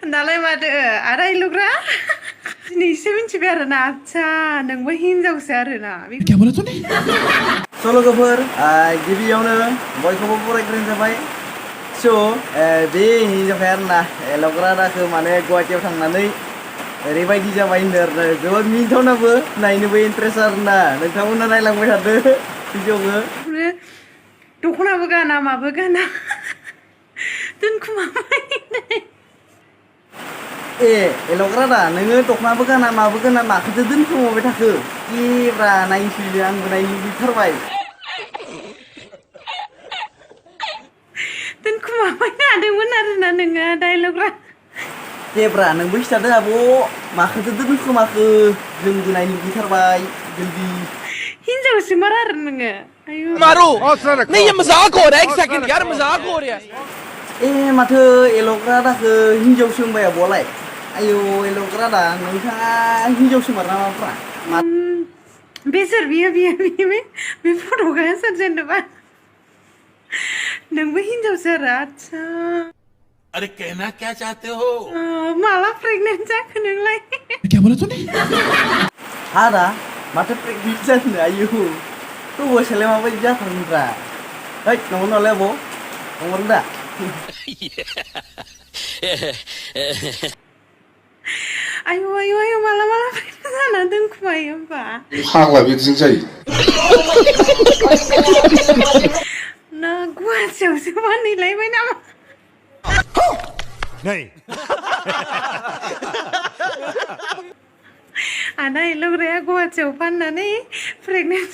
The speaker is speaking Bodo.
दालाय माथो आदाय लुग्रा दिनैसो मिथिबाय आरोना आदसा नोंबो हिनजावसो आरोना सल'गोफोर गिबियावनो बयखौबो बरायग्रोनाय जाबाय स' बे हिनजावखाया आरोना एल'ग्रा दाखो माने गुवाहाटियाव थांनानै ओरैबायदि जाबाय होनदों आरोना जोबोद मिनिथावनाबो नायनोबो इन्ट्रेस्ट आरोना नोंथांमोना नायलांबाय थादो भिडिअखौ दख'नाबो गाना माबो गाना दोनखुमाबाय ए एल'ग्रा दा नोङो दख'नाबो गाना माबो गाना माखौथो दोनखुमाबाय थाखो एब्रा नायनोसैलै आंबो नायनो लुबैथारबाय दोनखुमाबाय थादोंमोन आरोना नोङो डायल'ग्रा देब्रा नोंबो खिथादो आब' माखौथो दोनखोमाखो जोंबो नायनो लुबैथारबाय जल्दी हिनजावसोमार आरो नोङो मारो नहीं ये मजाक हो रहा है एक सेकंड यार मजाक हो रहा है ए माथो एल'ग्रा दाखो हिनजावसो होनबाय आब'आलाय आयौ एल'ग्रा दा नोंथाङा हिनजावसोमार नामाफ्रा बेसोर बियो बे फट'आ सोर जेनेबा नोंबो हिनजावसो आरो आदसा अरे कहना क्या चाहते हो माला प्रेगनेंट जाखो नोंलाय हा दा माथो प्रेगनेन्ट जानो आयौ प्रबसलाय माबायदि जाथारगोनब्रा हैद नंगौ नालाय आब' नंमारगौ दा आयौ माला प्रेगनेंट जाना दोनखुमायो होमबा फाग्ला बिदिजों जायो ना गुवाहाटियावसो मानिलायबाय नामा आदा एल'ग्राया गुवाहाटियाव फाननानै प्रेगनेन्ट